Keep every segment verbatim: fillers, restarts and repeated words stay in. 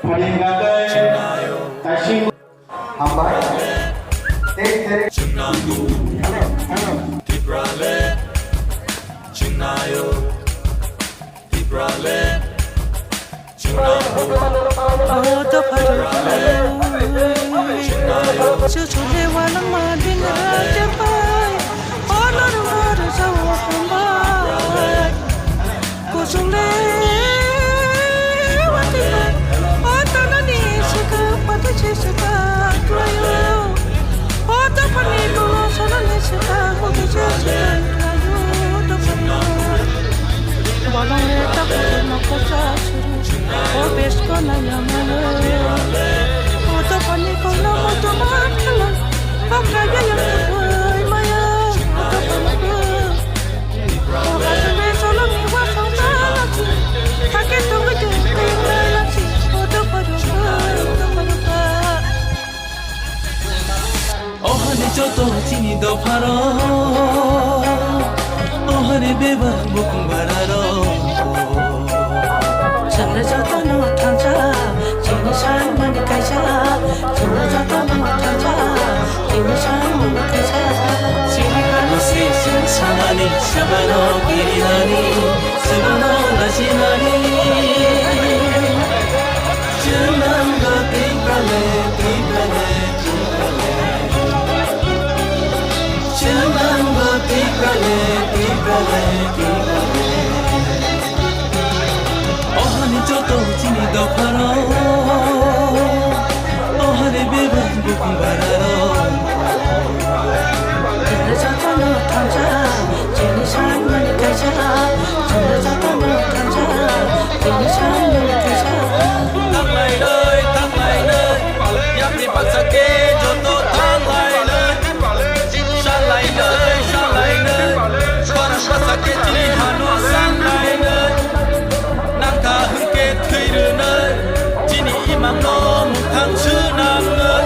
Phaiyung tei kaising hambai. Tei tei. Bolong le ta kotor ma kosa suru. O bes ko na ya ma le. O to pani ko na mo to ma khala. Bakra ya ya ko koi ma ya. O to pani ko. O ka sung be solo mi wa song ta la chi. Ka ke to ke ke ke la chi. O to pani ko, o to pani ko. Ohani joto chini dopharo, ohani bebak bukung bararo. Chwngno jotono thansa, chini sanmani kaisa. Chwngno jotono thansa, chini sanmani kaisa. Chini kanu se chini sanani, sabano kirinani, sabano lajinani. Chwng nanggo Tiprale, Tiprale. Chwng nanggo Tiprale, Tiprale, Tiprale. Ohani joto chini dopharo, ohani bebak bukung bararo. Chwngno jotono thansa, chini sanmani kaisa. Chwngno jotono thansa, chini sanmani kaisa. Thanglai noi, thanglai noi. Yapri baksa khe joto thanglai noi. Salai noi, salai noi. Khorang baksa khe chini hano sanglai noi. Nangkha hwnkhe thwi rwnoi. Chini imangno mwkhang swnamnoi.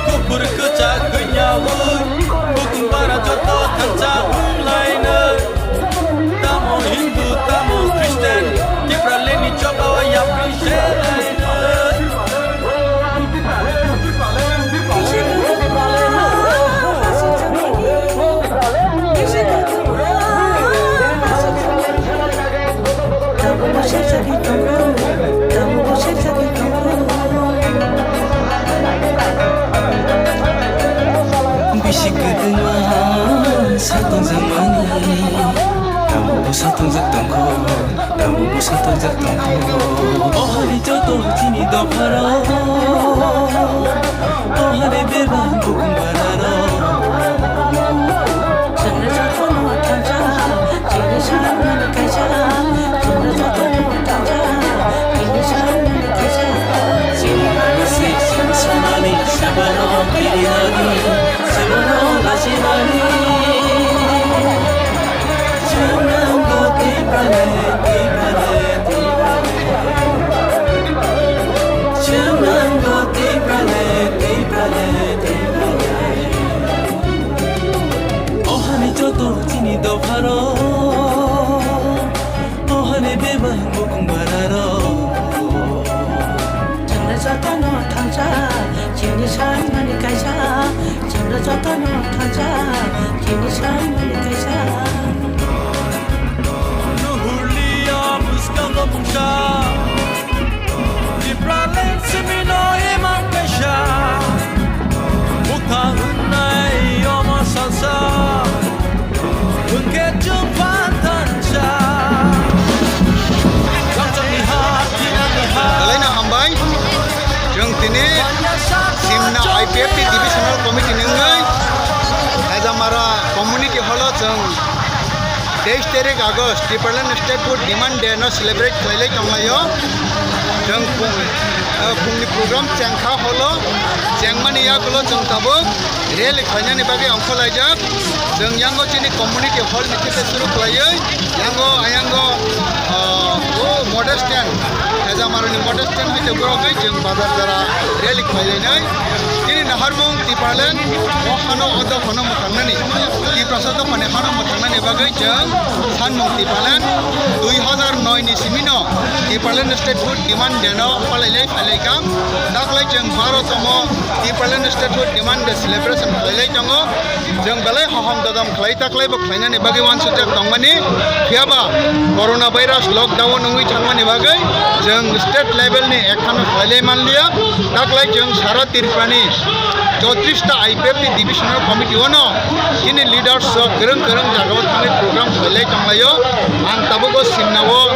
Kuphur kwchak hwnyaui. Bukung bara joto thansa wnglainoi. Tamo Hindu, tamo Christian, Tipraleni choba o yapri se lai. Bisi kwtwma satung jakmani, tamo bo satung jak tongkho, tamo bo satung jak tongkho. O hari joto chini dopharo, o hari bebak bukung bararo. Chwngno jotono thansa, chini sanmani kaisa. Chwngno jotono thansa, chini sanmani kaisa. Chini sanmani sabano kirinani, sabano lajinani. Chwng nanggo Tiprale, Tiprale, Tiprale. Chwng nanggo Tiprale, Tiprale, Tiprale. O hani joto chini dopharo, o hani bebak bukung bararo. Chwngno jotono thansa, chini sanmani kaisa. Chwngno jotono thansa, chini sanmani kaisa. Nuhurliya bwskango bwsa. Tipraland simino imang kaisa, mukha hwnnai omo salsa, hwnkhe chwng phan thansa. Rangchakni ha, thinani ha. Belai no hambai. Chwng tini Simna I P F T Divisional Committee ni wngwi Hajamara Community Hall o chwng teis tarik August, Tipraland Statehood Demand Day no celebrate khlailai tonglaio. Chwng pung, eh, pungni program chengkha holo, chengmani yagulo chwng tabuk Rally khlainani bagwi ongkhorlaijak. Chwng yango chini community hall ni theke suru khlaiwi, yango ayango, ah, o model stand, Hejamaroni model stand hai tei borok bai chwng bazar jora rally khlailainai. Chini naharmung Tipraland o hano o dophano mwthangnani, Tiprasa dophani hano mwthangnani bagwi chwng sanmung Tipraland dui hazar noi ni simino Tipraland statehood demand day no palailai phailaikha. Daklai chwng baro tomo Tipraland statehood demand day celebration khlailai tongo. Chwng belai hohom dodom khlai taklai bo khlainani bagwi uansukjak tongmani. Phiyaba corona virus lockdown wngwi thangmani bagwi chwng state level ni ekhano khlailai manliya. Daklai chwng sara Tripurani chotris ta I P F T divisional committee ono chini leaders rok kwrwng kwrwng jagao thangwi program khlailai tonglaio. Ang tabukbo Simnao,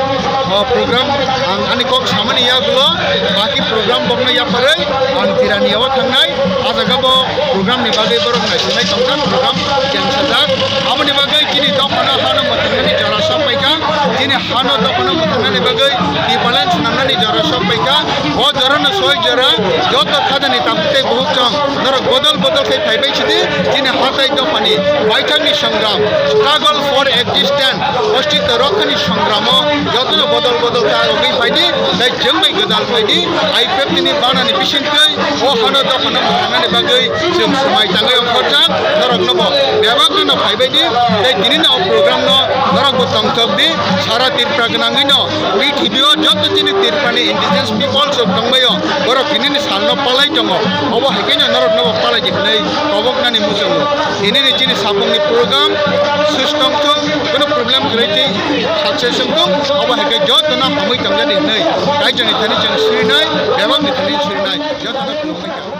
o, program ang ani kok samani yagulo baki program bokno yapharwi ang Tiraniao thangnai. A jaga bo program ni bagwi borok naisinai tongkha, program kensajak. Aboni bagwi chini dophano hano mwthangnani jora sok paikha. Chini hano dophano mwthangnani bagwi Tipraland swnamnani jora sok paikha. O jorano soi jora joto khajani tabuk tei buhuk chong norok bodol bodol khe phaibai sidi. Chini hatai dophani baithangni songram, struggle for existence, ostitto rokhani songramo jotono bodol bodol khe arogwi phaidi, tei chwng bai gwdal phaidi. I P F T ni banani bisingtwi o hano dophano mwthangnani bagwi chwng swmai tangwi ongkhorjak, norokno bo bebakno no phaibaidi, tei tinino o program no norok bo tongthok di, sara Tripura gwnangwi no prithibi o joto chini Tripura ni indigenous peoples rok tongbaio, borok tinini salno palai tongo, obo hai khe no norokno bo palai di hwnwi koboknani muchungo. Tinini chini sapungni program sus tongthung, kuno problem kwrwi tei success wngthung, obo hai khe jotono hamwi tongjani hwnwi raijoni thani chwng surinai, bebakni thani surinai, jotono khulumwi kha.